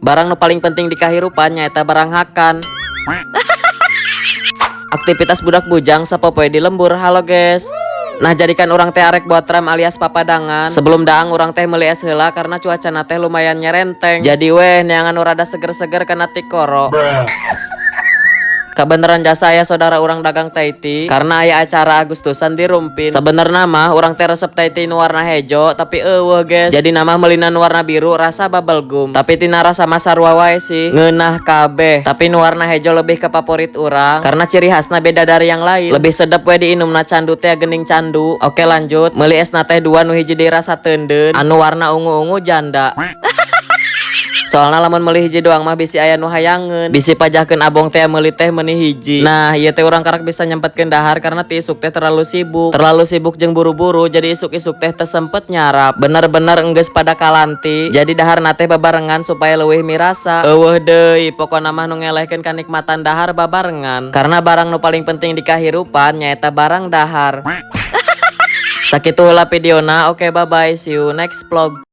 Barang nu paling penting di kahirupan nyaeta barang hakan. Aktivitas budak bujang sapopoe di lembur. Halo, guys. Nah, jadi kan urang teh arek botram alias papadangan. Sebelum daang, urang teh meuli es heula karena cuaca teh lumayan nyerenteng. Jadi weh neangan nu rada seger-seger kana tikoro. Kebenaran jasa aya saudara urang dagang Thai tea karena aya acara Agustusan di Rumpin. Sebenarnya mah urang teh resep Thai tea nu warna hejo, tapi euweuh, guys. Jadi nama meulina nu warna biru rasa bubble gum. Tapi tina rasa mah sarua wae sih. Ngeunah kabeh. Tapi nu warna hejo lebih ke favorit urang karena ciri khasna beda dari yang lain. Lebih sedep we diinumna, candu teh gening candu. Oke, lanjut. Meuli esna teh dua, nu hiji deui rasa teundeun, anu warna ungu-ungu janda. Soalnya lamun meuli hiji doang mah bisi aya nu hayangeun. Bisi pajahkeun abong teh meuli teh meuni hiji. Nah, ieu teh urang karak bisa nyempetkeun dahar karena ti isuk teh terlalu sibuk. Terlalu sibuk jeung buru-buru, jadi isuk-isuk teh teu sempet nyarap. Bener-bener enggeus pada kalanti. Jadi dahar teh babarengan supaya leuwih mirasa. Euweuh deui pokona mah nu ngelehkeun kanikmatan dahar babarengan. Karena barang nu paling penting di kahirupan nyaeta barang dahar. Sakitu heula videona. Oke, bye bye. See you next vlog.